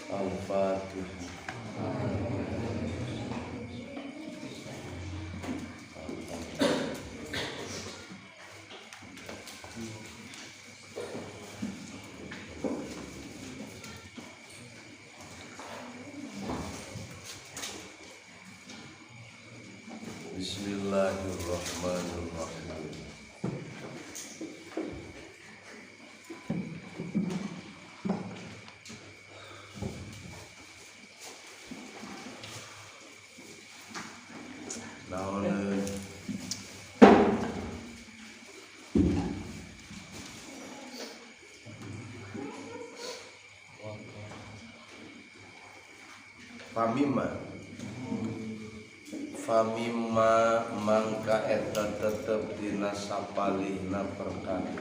Al-Fatihah. Bismillahirrahmanirrahim. Naon Famima Famima mangka eta tetep dina sapalihna perkara.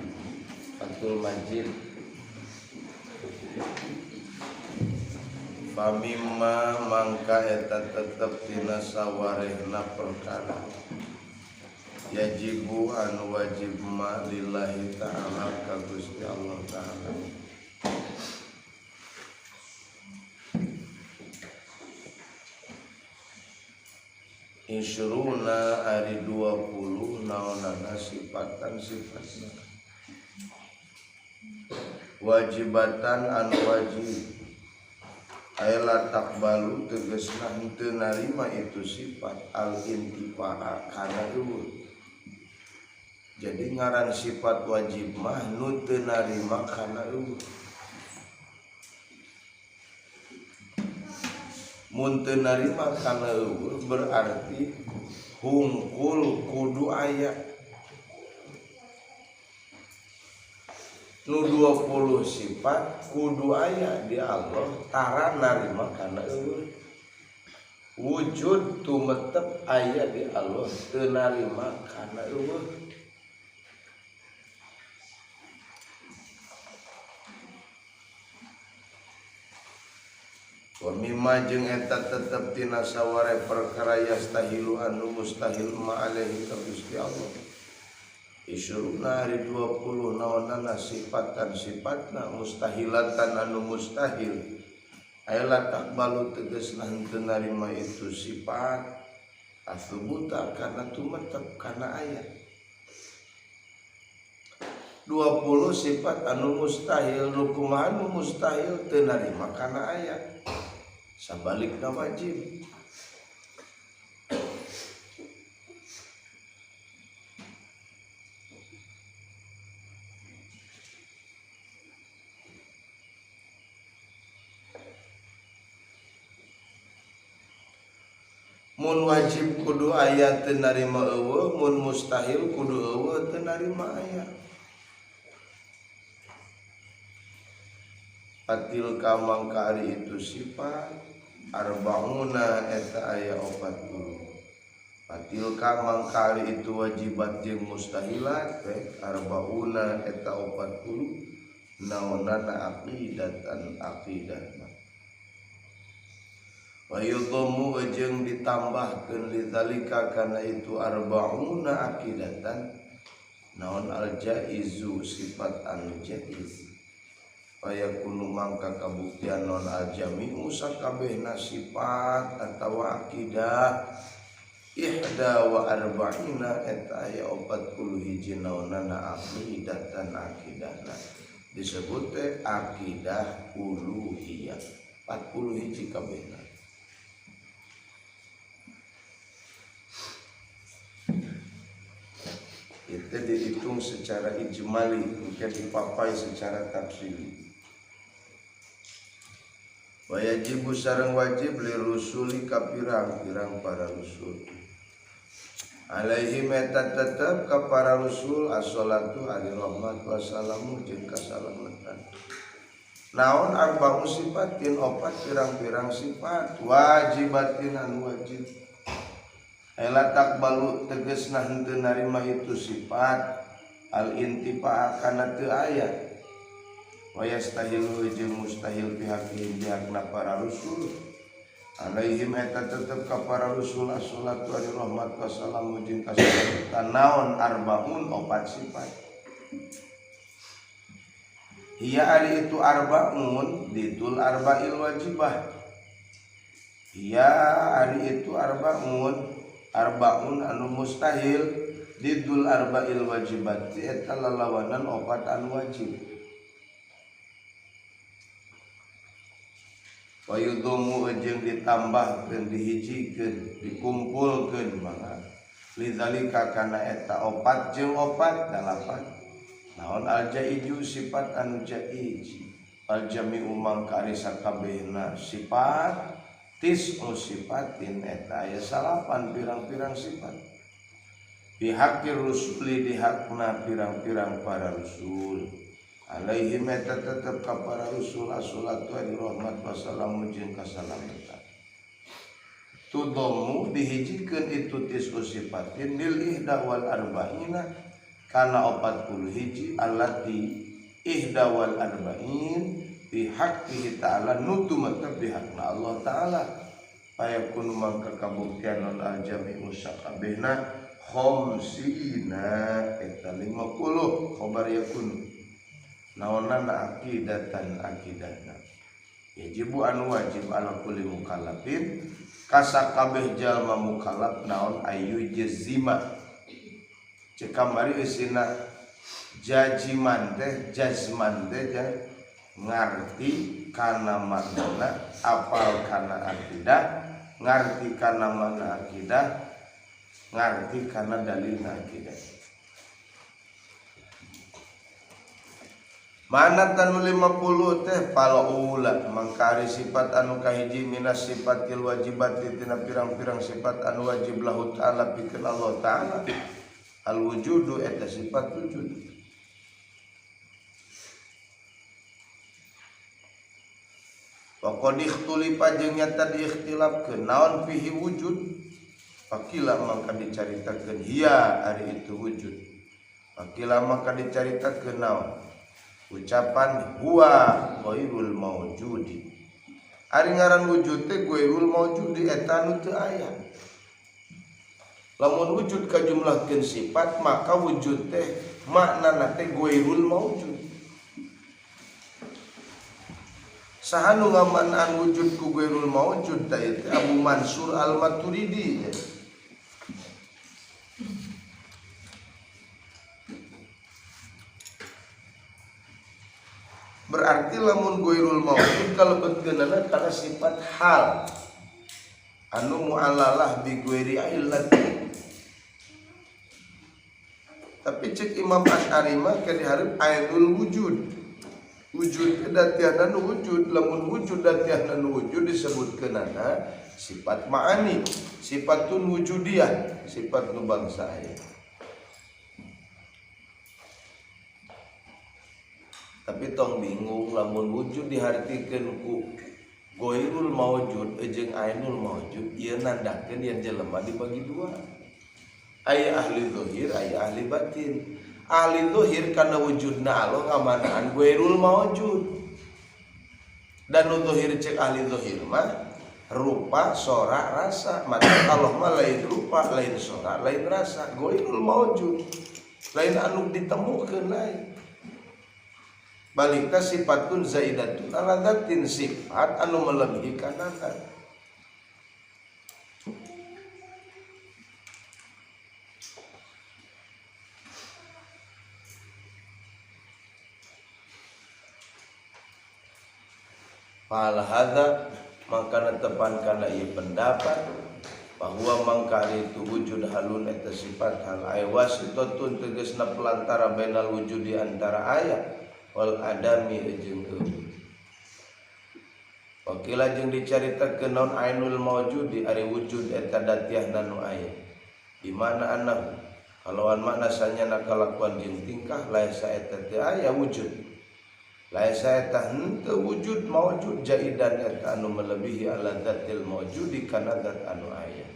Fathul Majid. Famima mangka eta tetep dina sawarehna perkara. Yajibu anu wajib ma lillahi ta'ala ka Gusti Allah ta'ala. Isruna ari 20 naonana sifatan sifatna wajibatan anu wajib ayla takbalu tegasna henteu narima itu sifat al intifaa kana eueuh. Jadi ngaran sifat wajib mah nu teu narima kana eueuh. Mun teu narima kana eueuh berarti hungkul kudu aya. Nu 20 sifat kudu aya di Allah tara narima kana eueuh. Wujud tumetep aya di Allah teu narima kana eueuh. Wa mimma jeung eta tetep tina saware perkara yastahilu anu mustahil ma alaihi ka Gusti Allah. Isruna ari 20 naonana sifatan sifatna mustahilatan anu mustahil. Ayla takbalu tegasna henteu narima itu sifat asubuta kana tumetep kana aya. 20 sifat anu mustahil nu kumaha anu mustahil teu narima kana aya. Sabalikna wajib. Mun wajib kudu aya teu narima eueuh, mun mustahil kudu eueuh teu narima aya. Patil kamangka ari itu sifat arbauna eta aya 40. Patil kamangka ari itu wajibat jeung mustahilat arbauna eta 40 naonana aqidatan aqidahna. Wa yudhammu jeung ditambahkeun lidzalika kana itu arbauna aqidatan naon al jaizu sifat anu jaiz. Fayakunu mangka kabuktian non al-jami'u sakabehna sifat atawa akidah ihda wa arba'ina eta aya 41 naonana aqidatan akidahna disebut teh akidah uluhiyah 41 kabehna. Itu dihitung secara ijmali, mungkin dipapai secara tafsili. Wajibu sareng wajib li rusuli ka pirang-pirang para rusul. Alaihi meta tetep ka para rusul as-salatu ari rahmat wa salamu jeung kasalamatan. Naon arba'u sifatin opat pirang-pirang sifat wajibatin anu wajib. Ela takbalu tegasna henteu narima itu sifat al intifa kana teu aya. Wa yastahilu jeung mustahil pihak pihakna para rusul. Alaihim eta tetep ka para rusul as-salatu wa rahmat wa salamu jeung kasalamatan naon arbaun opat sifat. Hiya ari itu arbaun didul arba'il wajibah. Hiya ari itu arbaun arbaun anu mustahil didul arba'il wajibati eta lalawanan opat anu wajib. Wa yudhumu jeung ditambahkeun dihijikeun dikumpulkeun mangga lidzalika kana eta opat jeung opat dalapan. Naon al-jaiju sifat anu jaij al-jami'u mangka ari sakabehna sifat tis'u sifatin eta aya salapan pirang-pirang sifat bihaqir rusuli dihakna pirang-pirang para rusul alaihi eta tetep ka para rusul assalatu wa rahmat wassalamu jeung kasalamatan tudomu dihijikeun itu tis'u sifatin lil ihda wal arba'ina kana 41 allati ihda wal arba'in bihaqqihi ta'ala nutu mata bihaqna Allah ta'ala payakunu mangka kabuktian non al-jami'u sakabehna khamsina eta 50 khabar yakun naonana aqidatan aqidahna yajibu anu wajib ala kulli mukallafin kasakabeh jalma mukallaf naon ayu jazima cek kamari eusina jajiman teh jazman teh ngarti kana maknana apal kana akidah ngarti kana makna akidah ngarti kana dalilna akidah. Mana tanu 50 teh falaula mangkari sifat anu kahiji minas sifatil wajibati tina pirang-pirang sifat anu wajib lahu ta'ala pikeun Allah ta'ala al wujudu eta sifat wujud. Wa qad ikhtulifa jeung nyata diikhtilafkeun naon fihi wujud pakila mangka dicaritakeun hiya ari itu wujud pakila mangka dicaritakeun naon ucapan huwa ghairul maujudi ari ngaran wujud teh ghairul maujudi eta nu teu aya. Lamun wujud kajumlahkeun sifat maka wujud teh maknana teh ghairul maujud. Saha nu ngamanaan wujud ku ghairul maujud teh itu Abu Mansur Al-Maturidi. Berarti lamun ghairul maujud kalebetkeunana kana sifat hal anu mu'allalah bi ghairi illati. Tapi cek Imam Asy'ari mah ke dihareup ainul wujud. Wujud datiahna nu wujud, lamun wujud datiahna nu wujud disebutkeunana sifat ma'ani, sifatun wujudiyah, sifat nu bangsa aya. Tapi tong bingung lamun wujud dihartikeun ku ghairul maujud jeung ainul maujud ieu nandakeun yen jelema dibagi dua. Aya ahli zahir, aya ahli batin. Ahli zahir kana wujudna Allah ngamanaan ghairul maujud. Dan nu zahir cek ahli zahir mah rupa, sora, rasa. Maka Allah mah lain rupa, lain sora, lain rasa. Ghairul maujud. Lain anu ditemukeun lain. Balikna sifatun zaidatun ala dzatin, sifat anu melebihi kana zat. Fal hadza mangkana tepan kana ieu pendapat bahwa mangka itu wujud halun eta sifat hal ay wasitatun tegasna pelantara bainal wujudi antara aya wal adami jeung eueuh. Wakila jeung dicaritakeun naon ainul maujudi ari wujud eta datiahna nu aya di mana annahu kalawan makna sanyana kalakuan jeung tingkah laisa eta teu aya wujud laisa eta henteu wujud maujud jaidan eta anu melebihi ala dzatil maujudi kana zat anu aya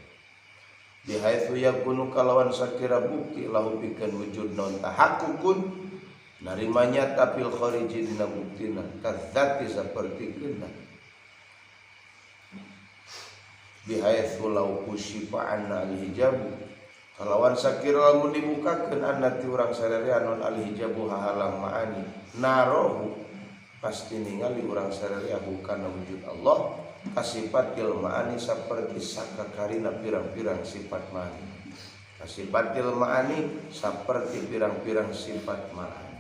bihaitsu yakunu kalawan sakira bukti lahu pikeun wujud non tahakkukun narimanya tapil khariji dina buktina kadzati saperti keuna bihaitsu law kusyifa anna al-hijab kalawan sakira lamun dibukakeun anna ti urang sarere anon al-hijabu hahalang maani narohu Pasti ningali urang sararea kana wujud Allah kasifatil ma'ani saperti sakakarina pirang-pirang sifat ma'ani. Kasifatil ma'ani saperti pirang-pirang sifat ma'ani.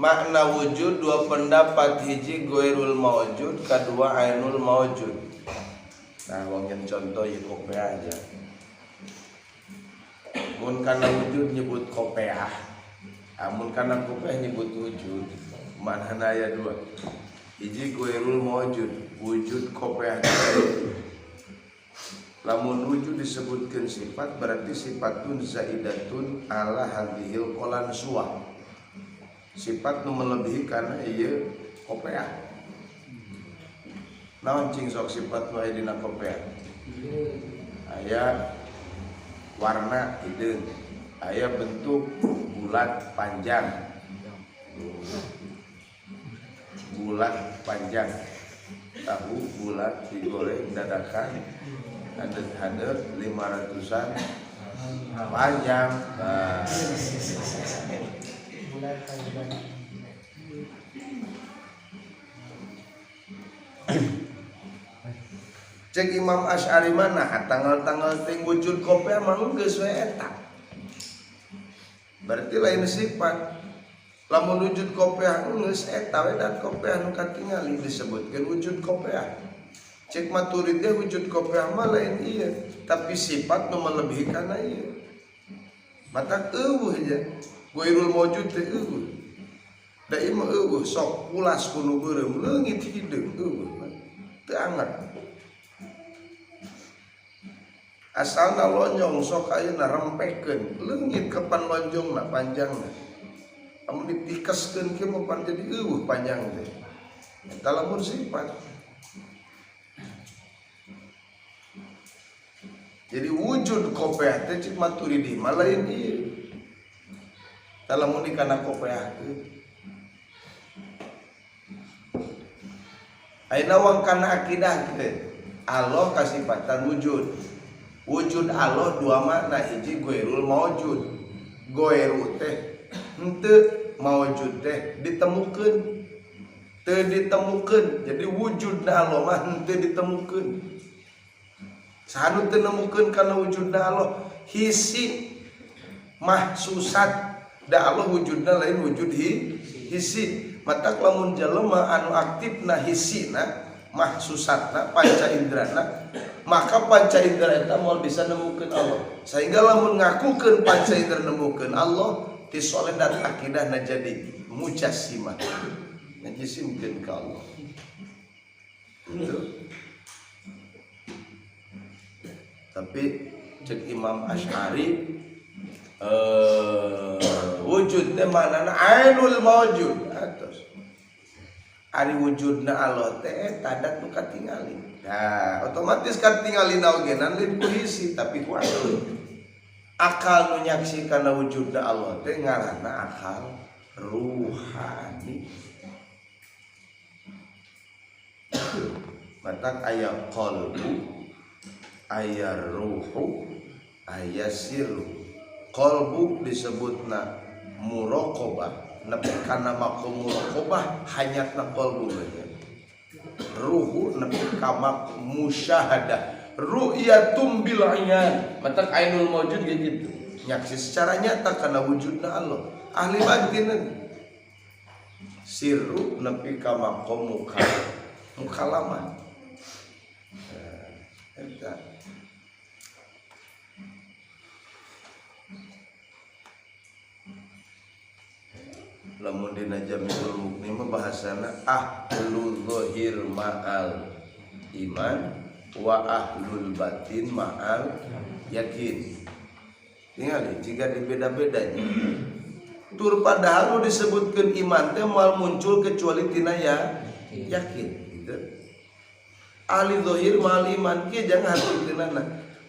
Makna wujud dua pendapat, hiji goirul maujud, kedua ainul maujud. Nah, wong yang contoh ya kopiah aja. Mun kana wujud nyebut kopiah, amun kana kopiah nyebut wujud. Maknana aya dua. Hiji goirul maujud, wujud kopiah. Lamun wujud disebutkeun sifat berarti sifatun zaidatun ala hadhil qalansuah. Sifat nu melebihi karena ieu kopeah. Naon cing sok sifat nu aya dina kopeah? Aya warna hideung, aya bentuk bulat panjang. Bulat panjang. Tahu bulat digoreng dadakan hadet-hadet 500-an panjang. Nah. Cek Imam Asy'ari mana tanggal-tanggal ting wujud kopiah mah geus we eta. Berarti lain sifat. Lamun wujud kopiah geus eta we dan kopiah nu katingali disebutkeun wujud kopiah. Cek Maturidi wujud kopiah mah lain ieu, tapi sifat nu melebihi kana ieu. Mata eueuh aja. Goirul maujud teh eueuh. Da ieu mah eueuh sok pulas kuno beureum leungit hideung eueuh. Teu anget. Asalna lonjong sok ayeuna rempekeun, leungit kapan lonjongna panjangna. Lamun ditikeskeun kieu mah pan jadi eueuh panjang teh. Eta lamun sifat. Jadi wujud kopiah teh cik Maturidi mah lain ieu. Lamun dikana kopeah ayeuna wong kana akidah teh Allah kasifatan wujud. Wujud Allah dua makna, hiji goirul maujud. Goiru teh henteu, maujud teh ditemukeun. Teu ditemukeun. Jadi wujudna Allah mah henteu ditemukeun. Saha nu teu nemukeun kana wujudna Allah? Hisi mahsusat. Da Allah wujudna lain wujud hisi. Matak lamun jelema anu aktifna hisina mahsusatna panca indrana, maka panca indra eta moal bisa nemukeun Allah. Sehingga lamun ngakukeun panca indra nemukeun Allah, ti soledat akidahna jadi mujassimah. Ngajisimkeun ka Allah. Gitu. Tapi cek Imam Asy'ari wujud teh manana ainul maujud atos. Ari wujudna Allah teh eta nu katingali. Nah, otomatis katingalina oge lain ku hisi tapi ku akal. Akal nu nyaksi kana wujudna Allah teh ngaranna akal ruhani. Matak aya qalbu, aya ruhu, aya sirru. Qalbu disebutna muraqabah, nepi kana maqam muraqabah hanyatna qalbu bae. Ruhu nepi ka maqam musyahadah, ru'yatum bil ayan. Matak ainul maujud ge kitu. Nyaksi secara nyata kana wujudna Allah. Ahli batin. Sirru nepi ka maqam mukalamah. Eta. Lamun dina Jami'ul Mughni mah bahasana ahlul zahir ma'al iman wa ahlul batin ma'al yakin. Tingali jika dibeda-bedanya. Tur padahal nu disebutkeun iman teh moal muncul kecuali tina ya yakin gitu. Ahli zahir ma'al iman kieu jangan hartina.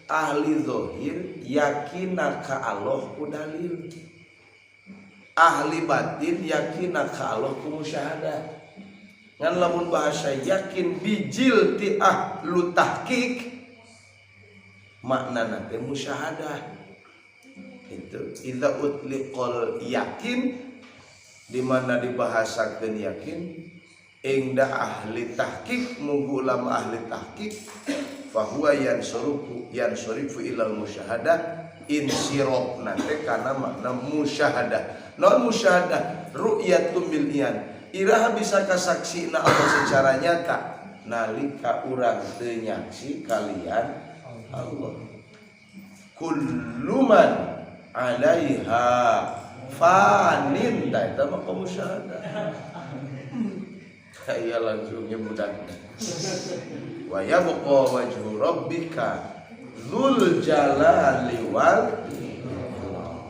Ahli zahir yakin ka Allah ku dalil. Ahli batin yakin ka Allah ku musyahadah. Ngan lamun bahasa yakin bijil ti ahlu tahqiq maknana teh musyahadah. Itu idza utliqal yakin di mana dibahasakeun yakin ingda ahli tahqiq munggu ulama ahli tahqiq fahuwa yansurufu yansurifu ilal musyahadah insirofna teh kana makna musyahadah. Non musyahadah ru'yatum bil iyan. Iraha bisa kasaksina Allah secara nyata nalika urang teu nyaksi kalian Allah. Kullu man 'alaiha fanin ta eta mah musyahadah. Iya langsungnya budak. Wa yabqa wajhu rabbika dzul jalali wal ikram.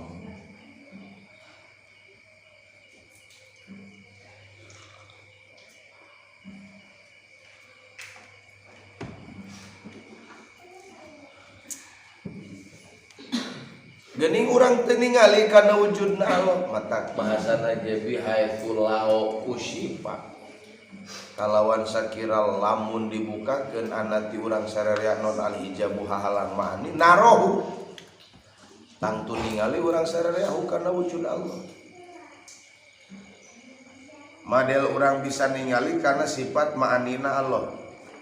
Geuning urang teu ningali kana wujudna Allah, matak bahasana ge bihaitsu lao kusifa. Kalawan sakira lamun dibukakeun ana ti urang sararea non al hijabu hahalang ma'ani narohu tangtu ningali urang sararea kana wujud Allah. Madel urang bisa ningali karena sifat ma'anina Allah.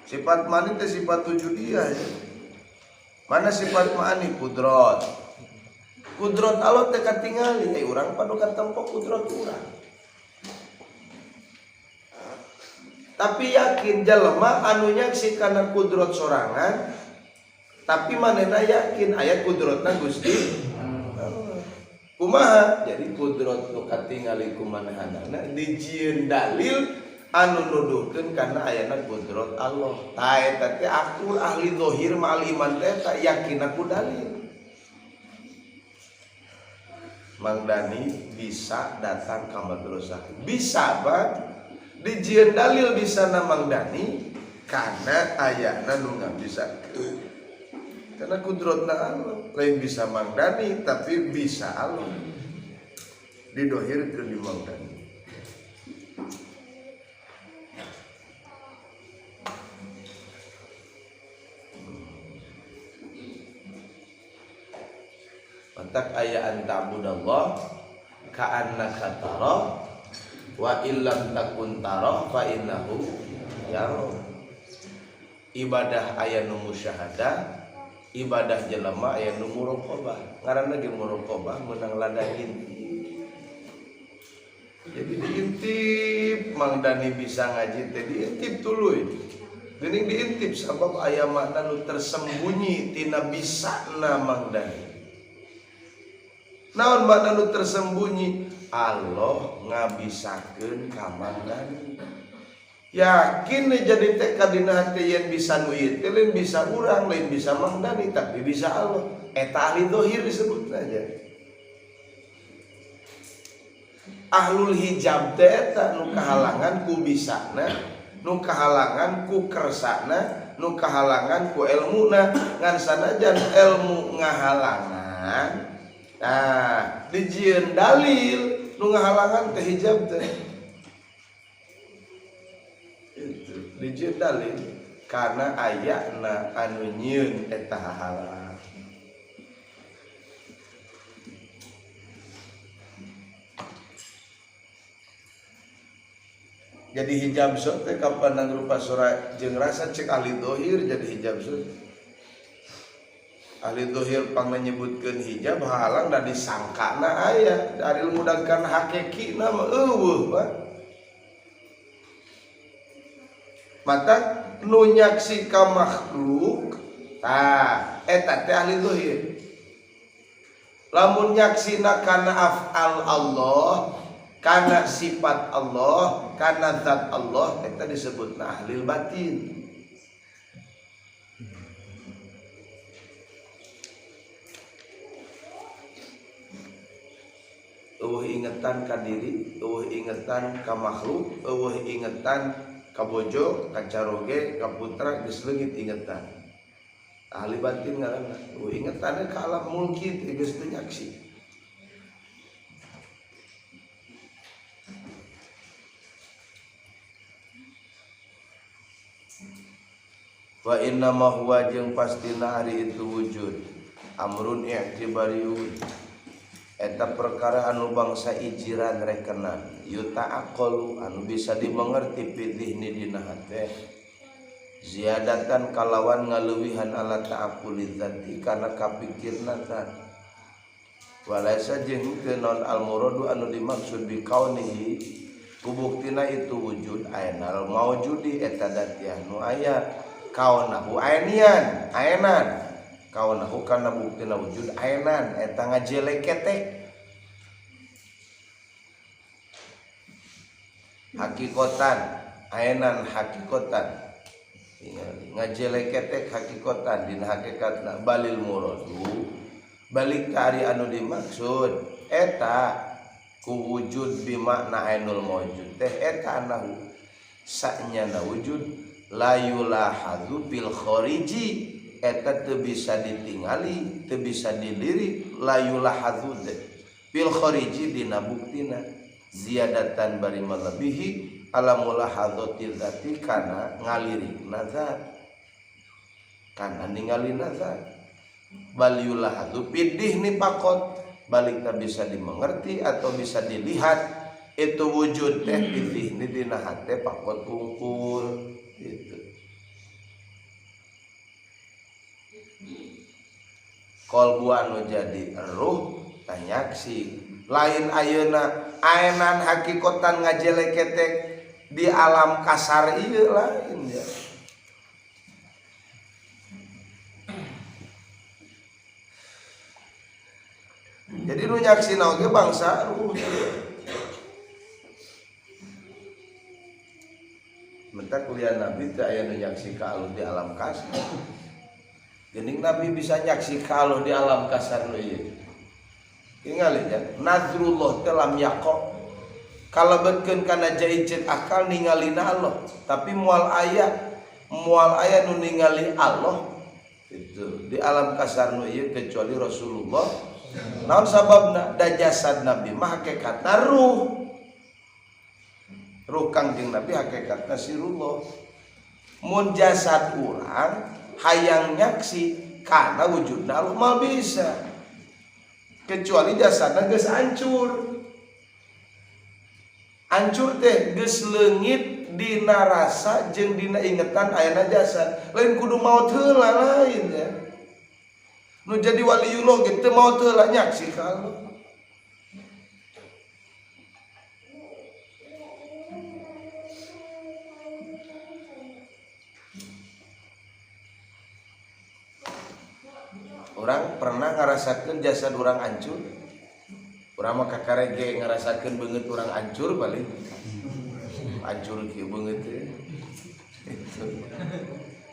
Sifat ma'ani teh sifat wujudiyah ya. Mana sifat ma'ani? Kudrat. Kudrat Allah teh katingali, urang padukan tempo kudrat urang. Tapi yakin jelema anu nyaksi kana kudrat sorangan, tapi manehna yakin aya kudratna Gusti. Kumaha? Jadi kudrat nu katingali ku manehanana dijieun dalil anu nuduhkeun kana ayana kudrat Allah. Tah eta teh aku ahli zahir ma'al iman teh tak yakin aku dalil. Mang Dani bisa datang ke madrasah. Bisa bang. Dijieun dalil bisa na Mang Dani karena ayana nu bisa. Karena kudratna Allah lain bisa Mang Dani tapi bisa Allah. Didohirkeun di Mang Dani. Matak aya antabudallah ka'annaka tara wa illam takun tara fa innahu yara. Ibadah aya nu musyahadah, ibadah jelema aya nu muraqabah. Ngaranna ge muraqabah meunang ladang intip. Jadi diintip Mang Dani bisa ngaji teh diintip tuluy. Geuning diintip sabab aya makna nu tersembunyi tina bisana Mang Dani. Naon makna nu tersembunyi? Allah ngabisakeun ka Mang Dani. Yakin jadi teh kadina hati yen bisa nu ieu teh lain bisa urang, lain bisa Mang Dani, tapi bisa Allah. Eta ahli zahir disebutna aja. Ahlul hijab teh eta nu kahalangan ku bisana, nu kahalangan ku kersana, nu kahalangan ku elmuna. Ngan sanajan elmu ngahalangan, nah dijieun dalil nu ngahalangan teh hijab teh. Itu dijieun dalil karena ayana anu nyieun eta hahalangan. Jadi hijab sok teh kapan rupa sora jeung rasa cek ahli dohir jadi hijab sok. Ahli dohir pang menyebutkeun hijab halang da disangkana aya dari mudagkan hakikina mah eueuh Pak. Maka nu nyaksi ka makhluk tah eta teh ahli dohir. Lamun nyaksina kana af'al Allah, kana sifat Allah, kana zat Allah, eta disebutna ahli batin. Eueuh ingetan ka diri, eueuh ingetan ka makhluk, eueuh ingetan ka bojo, ka caroge, ka putra, geus leungit ingetan. Ahli batin ngaranna, eueuh ingetanna ka alam mulki teh geus teu nyaksi. Wa inna ma huwa jeung pastina ari itu wujud amrun i'tibariyun eta perkara anu bangsa ijiran rekenan yuta'aqalu anu bisa dimengerti fi dzihni dina hate ziyadatan kalawan ngaleuwihan ala ta'aquli dzati kana kapikirna zat walaisa jeung teu naon al muradu anu dimaksud bi kaunihi kubuktina itu wujud ainal maujudi eta datiah nu aya kaunahu ainian ainan kaunahu kana buktina wujud ainan eta ngajeleketek hakikotan ainan hakikotan ngajeleketek hakikotan dina hakikatna balil muradu balik ka ari anu dimaksud eta ku wujud bimakna ainul maujud teh eta anahu sanyana wujud la yulahadzu bil khariji eta teu bisa ditingali teu bisa dilirik la yulahadzu bil khariji dina buktina ziyadatan bari malebihi ala mulahadzati dzati kana ngalirikna zat kana ningalina zat bal yulahadzu bidihni pakot balik tak bisa dimengerti atau bisa dilihat itu wujud teh bidihni dina hate pakot wungkul gitu. Kolbu anu jadi ruh tanyaksi lain ayeuna aenan hakikotan ngajeleketek di alam kasar ieu lain ya. Jadi nu nyaksina oge bangsa ruh. Mentak kuliah Nabi teu aya nu nyaksi ka Allah di alam kasar. Geuning Nabi bisa nyaksi ka Allah di alam kasar nu ieu. Tingali nya, nazrullah teh lam yaqa. Kalebetkeun kana jaiceuk akal ningalina Allah, tapi moal aya nu ningali Allah itu di alam kasar nu ieu kecuali Rasulullah. Naon sababna? Da jasad Nabi mah hakikatna ruh. Ruh Kangjeng Nabi hakikatna sirullah. Mun jasad urang hayang nyaksi kana wujudna Allah mal bisa. Kecuali jasadna geus hancur. Hancur teh geus leungit dina rasa jeung dina ingetan ayana jasad. Lain kudu maot heula lain ya. Nu jadi waliullah ge teu maot heula nyaksi ka Allah. Orang pernah ngarasakeun jasad orang hancur. Urang mah kakarege ngarasakeun beungeut urang hancur paling. Hancur kieu beungeut teh.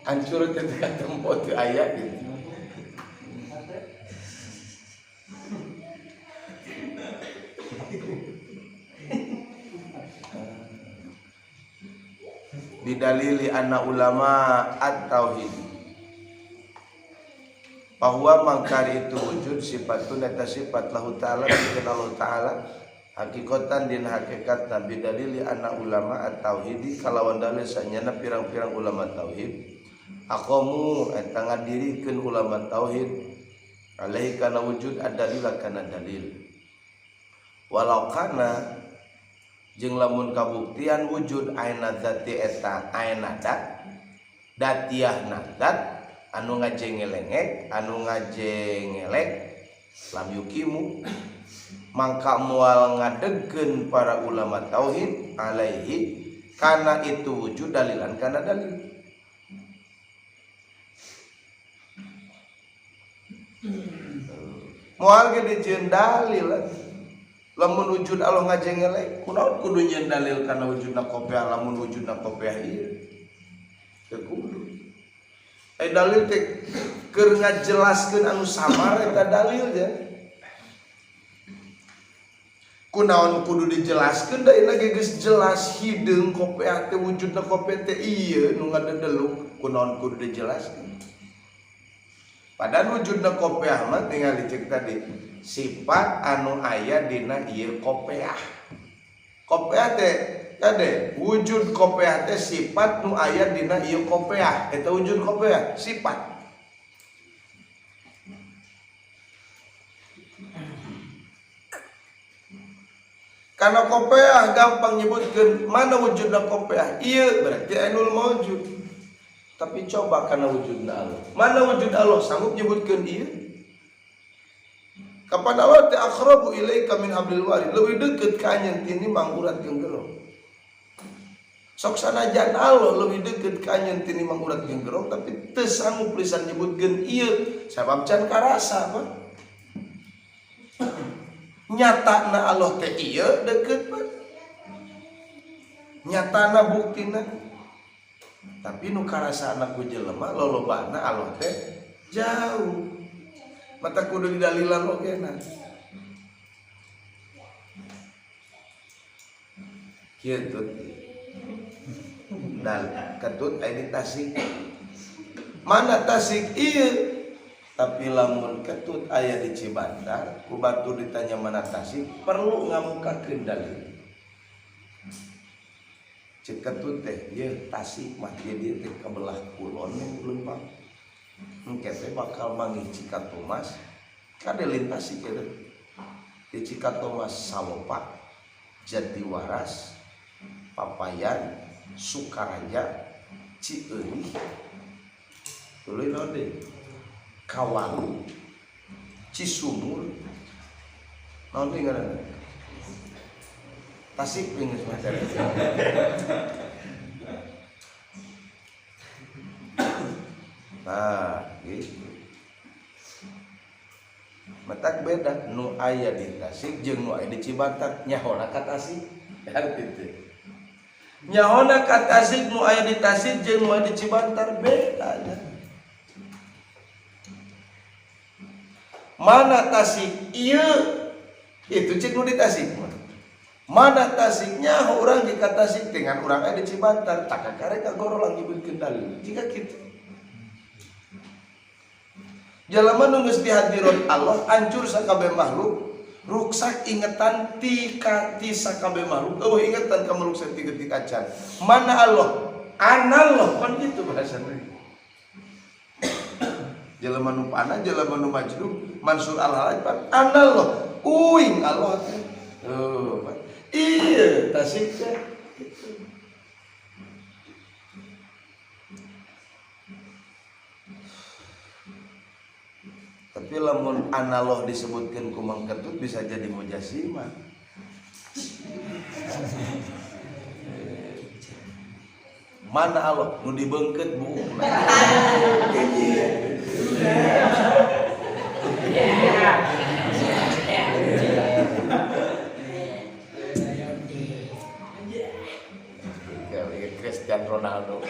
Hancur teh teu katempo teu aya gitu. Bidalili anna ulama at-tauhid bahwa mangkari itu wujud sifatun eta sifat lahu ta'ala bikin Allah ta'ala hakikatan din hakikatna bidalili anna ulama at-tauhidi kalawan dalil sanyana pirang-pirang ulama tauhid aqamu eta ngadirikeun ulama tauhid alaihi kana wujud ad-dalila kana dalil walau kana jeung lamun kabuktian wujud aina zati eta aina dat datiahna zat anu ngajengelengek anu ngajengelek lam yukimu mangka moal ngadegkeun para ulama tauhid alaihi kana itu wujud dalilan kana dalil. Moal ge dijieun dalil lamun wujud Allah ngajengelek kunaon kudu nyieun dalil kana wujudna kopiah lamun wujudna kopiah ieu teu kudu. Dalil teh keur ngajelaskeun anu samar eta dalil ya. Kunaon kudu dijelaskeun da ieu ge geus jelas hideung kopiah teh wujudna kopiah teh ieu nu ngadedeluk kunaon kudu dijelaskeun. Padahal wujudna kopiah mah tinggal dicek tadi sifat anu aya dina ieu kopiah. Kopiah teh Kade wujud kopeah teh sifat nu aya dina ieu kopeah eta wujud kopeah sifat. Karena kopeah gampang nyebutkeun mana wujudna kopeah ieu berarti ainul maujud. Tapi coba karena wujudna Allah. Mana wujud Allah sanggup nyebutkeun ieu? Kapan Allah teh aqrabu ilaika min hablil warid, leuwih deukeut ka anjeun tinimbang urat jeung gerong. Sok sanajan Allah leuwih deukeut ka anjeun tinimbang urat jeung gerong tapi teu sanggup lisan nyebutkeun ieu sabab can karasa mah. Nyatana Allah teh ieu deukeut mah. Nyatana buktina. Tapi nu karasana ku jelema lolobana Allah teh jauh. Mata kudu didalilan oge na. Kieu tut. Dal ketut aya di Tasik. Mana Tasik ieu? Tapi lamun ketut aya di Cibantar, ku batur ditanya mana Tasik, perlu ngamukakeun dalil. Cek ketut teh ieu Tasik mah dia teh kabelah kulon yang leumpang. Engke teh bakal manggih Cikatomas, kade lintasi kieu teh. Di Cikatomas Salopa, Jatiwaras, Papayan, Sukaraja, Cieunih, tuluy naon deui? Kawalu, Cisumur, naon deui ngaranna? Tasik geus mah. Nah, gitu. Matak beda nu aya di Tasik jeung nu aya di Cibantar nyahona ka Tasik. Arti teh. Nyahona ka Tasik nu aya di Tasik jeung nu aya di Cibantar beda aja. Mana Tasik ieu itu cek nu di Tasik mah. Mana Tasiknya urang di Tasik dengan urang aya di Cibantar tak kakare kagorolang nyebutkeun dalil. Jika kitu. Jalma nu geus dihadirat Allah hancur sakabeh makhluk, ruksak ingetan ti ka ti sakabeh makhluk, eueuh ingetan ka makhluk saeutik-eutik acan. Mana Allah? Anallah kan gitu bahasana. Jalma nu pana, jalma nu majlub, Mansur Al-Hallaj pan anallah, uing Allah teh. Tuh, pan. Iya, Tasik teh. Tapi lamun analog disebutkan ku Mang Ketut bisa jadi mujasimah. Mana Allah nu dibeungkeut buukna. Cristiano Ronaldo.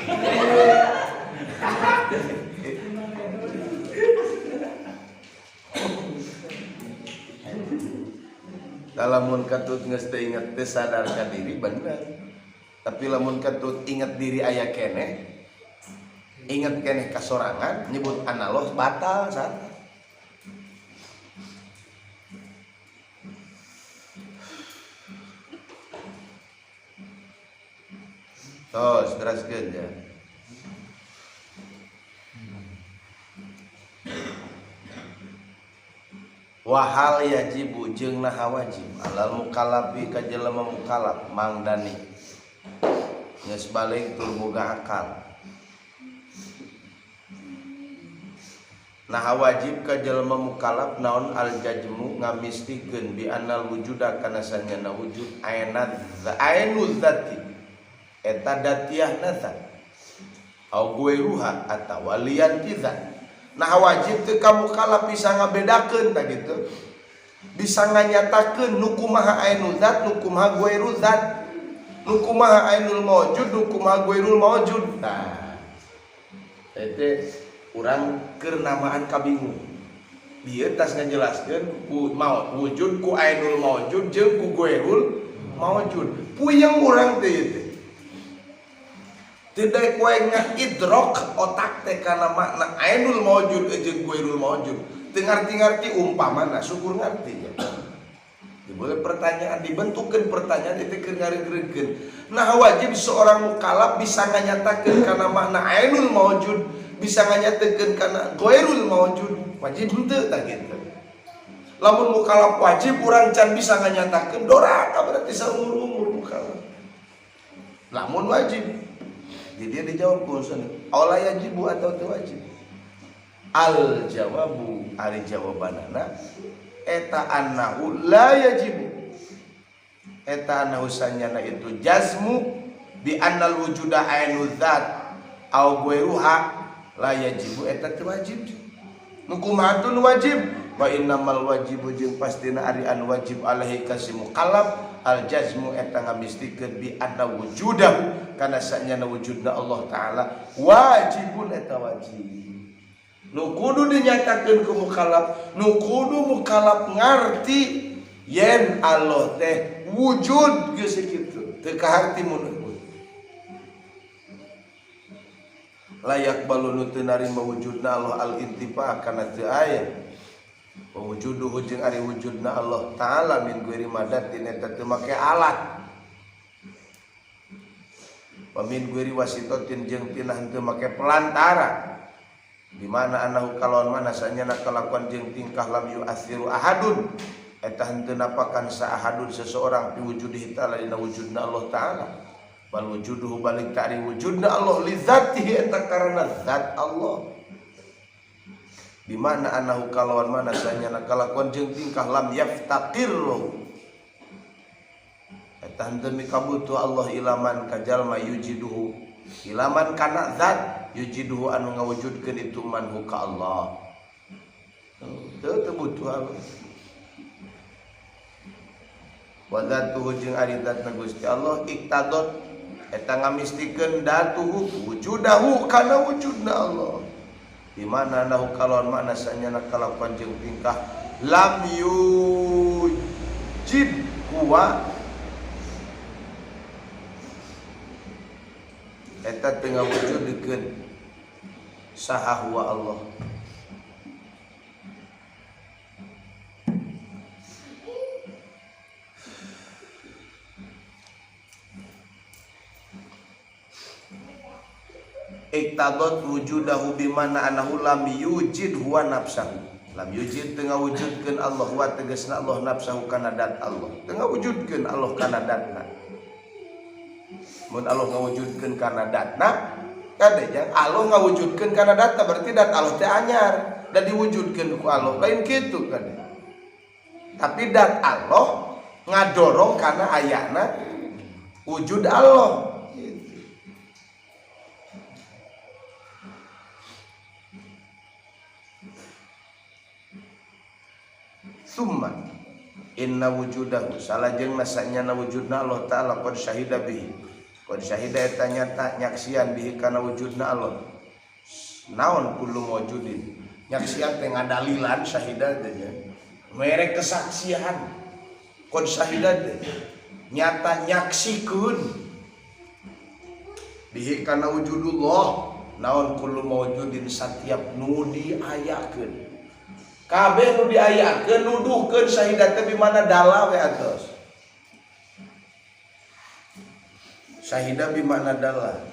Lamun ketut geus teu inget teu sadar ka diri bener. Tapi lamun ketut inget diri aya keneh, inget keneh kasorangan nyebut analog batal sah. Tos teraskeun ya. Wahal yajibu jeung naha wajib alal mukallafi ka jelema mukallaf mangdani geus balig tur boga akal. Naha wajib ka jelema mukallaf naon al jazmu ngamistikeun bi annal wujuda kana sanyana wujud ainu zati eta datiahna zat au gueruha atawa lian ti zat. Nah wajib teu ka mukallaf bisa ngabedakeun tah kitu. Bisa nganyatakeun nu kumaha ainul zat, nu kumaha gueru zat. Nu kumaha ainul maujud, nu kumaha guerul maujud. Nah, eta urang keur namaan kabingung. Dieu tas ngajelaskeun ku wujud ku ainul maujud jeung ku guerul maujud. Puyeng urang teh ieu teh. Tidak kowe ngidrok otak teh kana makna ainul maujud jeung guerul maujud. Teu ngarti-ngarti umpamana syukur ngarti ya. Di Timbul pertanyaan, dibentukkan pertanyaan itu keur ngareugreugkeun. Nah wajib seorang mukallaf bisa nganyatakeun kana makna ainul maujud, bisa nganyatakeun kana ghairul maujud. Wajib henteu tah kitu. Lamun mukallaf wajib urang can bisa nganyatakeun doraka berarti saumur-umur mukallaf. Lamun wajib. Jadi dia dijawab ku musannif, aula yajibu atau teu wajib. Al jawabu ari jawabanana eta annahu la yajibu. Eta annahu sanyana itu jazmu bi annal wujuda ainu dzat au ghairuha la yajibu eta teu wajib. Nu kumaha teu wajib? Wa innamal wajibu jeung pastina ari anu wajib alaihi ka si mukallaf al jazmu eta ngamistikeun bi anna wujudahu kana sanyana wujudna Allah taala wajibun eta wajib. Nu kudu dinyatakeun ku mukallaf, nu kudu mukallaf ngarti yen Allah teh wujud geus kitu, teu kaharti mun layak balu nu teu narima wujudna Allah al intifa kana teu aya. Wa wujuduhu jeung ari wujudna Allah taala min ghairi madatin eta teu make alat. Wa min ghairi wasitatin jeung tina henteu make pelantara. Di mana anahu kalawan mana sanyana kalakuan jeung tingkah lam yu'athiru ahadun eta henteu napakan sa ahadun seseorang fi wujudihi ta'ala dina wujudna Allah ta'ala bal wujuduhu balik ta'ri wujudna Allah li dzatihi eta karena zat Allah. Di mana anahu kalawan mana sanyana kalakuan jeung tingkah lam yaftaqiru eta henteu mikabutuh Allah ilaman ka jalma yujiduhu ilaman kana zat yujiduhu anu ngawujudkeun itu manhu ka Allah. Teu teu butuh Allah. Wa dzatuhu jeung ari zatna Gusti Allah iktadot eta ngamistikeun datuhu wujudahu kana wujudna Allah. Di mana nahu kalawan mana sanyana kalakuan jeung tingkah lam yujid huwa eta teu ngawujudkeun saha huwa Allah. Iktadot wujudahu bimana anahu lam yujid huwa nafsahu. Lam yujid teu ngawujudkeun Allah wa tegasna Allah nafsahu kana dat Allah. Teu ngawujudkeun Allah kana datna. Mun Allah ngawujudkeun kana datna, kade jang Allah ngawujudkeun kana datna berarti dat Allah teh anyar dan diwujudkeun ku Allah. Lain kitu kade. Tapi dat Allah ngadorong kana ayana wujud Allah. Summa inna wujudahu salajengna sanyana wujudna Allah ta'ala qad syahida bihi. Qad syahida eta nyata nyaksian bihi kana wujudna Allah. Naon kullu mawjudin. Nyaksian teh ngadalilan syahida teh nya. Mere kesaksian. Qad syahida teh nyata nyaksikeun bihi kana wujudullah. Naon kullu mawjudin satiap nu diayakeun. Kabeh nu diayakeun nuduhkeun syahidat teh di mana dala we atos. Syahida bi makna dala.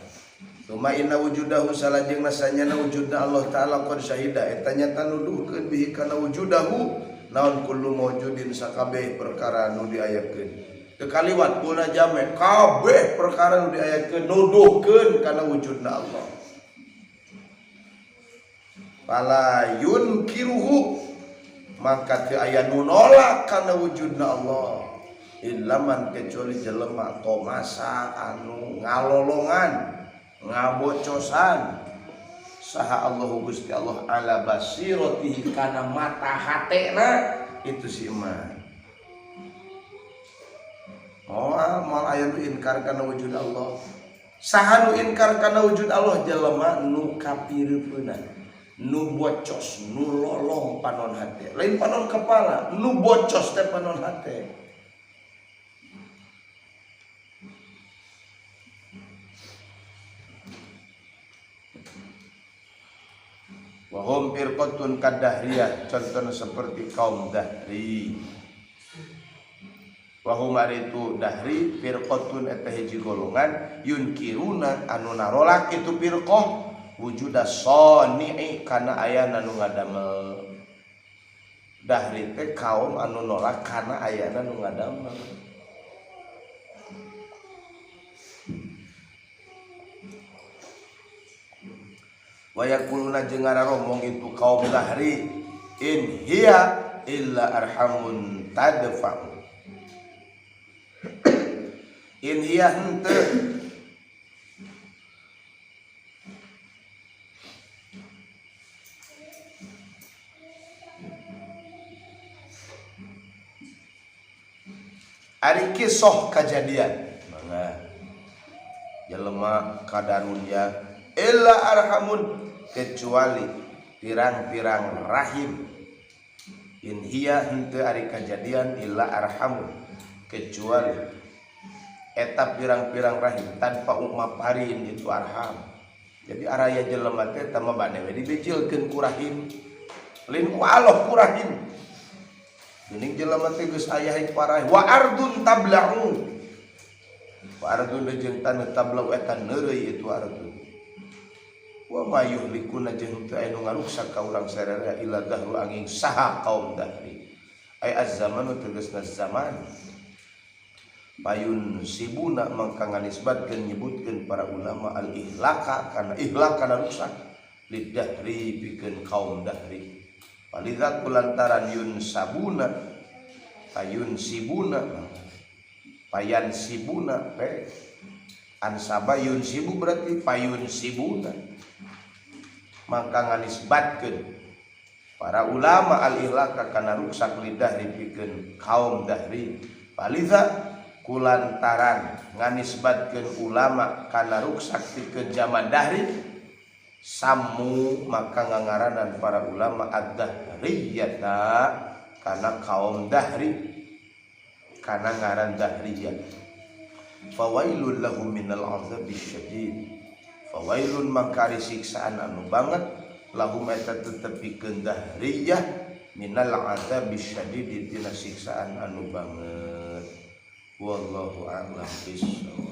Tuma inna wujudahu salajengna sanyana wujudna Allah ta'ala qad syahida eta nyata nuduhkeun bihi kana wujudahu naon kullu mawjudin sakabeh perkara nu diayakeun. Teu kaliwat pulna jame kabeh perkara nu diayakeun nuduhkeun kana wujudna Allah. Fala yunkiruhu maka teu aya nu nolak kana wujudna Allah illaman kecuali jelema tomasa anu ngalolongan ngabocosan saha Allahu Gusti Allah ala basiratihi kana mata hatena itu si iman. Oh, moal aya nu inkar kana wujud Allah. Saha nu inkar kana wujud Allah jelema nu kapireupeuna, nu bocos, nu lolong panon hate, lain panon kepala, nu bocos teh panon hate. Wa hum firqatun kadahriyah, contohnya seperti kaum dahri. Wa hum itu dahri firqatun eta hiji golongan yunkiruna anu narolak itu firqah wujuda sani'i kana ayana nu ngadamel. Dahri teh kaum anu nolak kana ayana nu ngadamel. Wa yaquluna jeung ngararomong itu kaum dahri in hiya illa arhamun tadfa. In hiya henteu ari kisah kajadian mangga jelema kadarunya illa arhamun kecuali pirang-pirang rahim. In hiya henteu ari kajadian illa arhamun kecuali eta pirang-pirang rahim tanpa umaparin itu arham. Jadi araya jelema teh tah mah bane we dibejilkeun ku rahim, lain ku Allah ku rahim. Geuning jelema teh geus aya hek parah wa ardun tabla'u. Wa ardun jeung taneuh tabla'u eta neureuy itu ardun. Wa ma yuhlikuna jeung teu aya nu ngaruksak ka urang sararea illa dahru angin saha kaum dahri. Ay az-zamanu tegasna zaman. Payun sibuna mangka nganisbatkeun nyebutkeun para ulama al-ihlaka kana ihlak kana rusak lidahri pikeun kaum dahri. Palidza kulantaran yun sabuna payun sibuna payan sibuna pe ansaba yun sibu berarti payun sibuna mangka nganisbatkeun para ulama al-ihlaka kana ruksak lidahri pikeun kaum dahri. Palidza kulantaran nganisbatkeun ulama kana ruksak pikeun zaman dahri sammu maka ngangaranan para ulama ad-dahriyata kana kaum dahri kana ngaran dahriyah. Fawailul lahum minal azabis syadid. Fawailun maka ari siksaan anu banget lahum eta tetep pikeun dahriyah minal azabis syadid tina siksaan anu banget. Wallahu a'lam bishawab.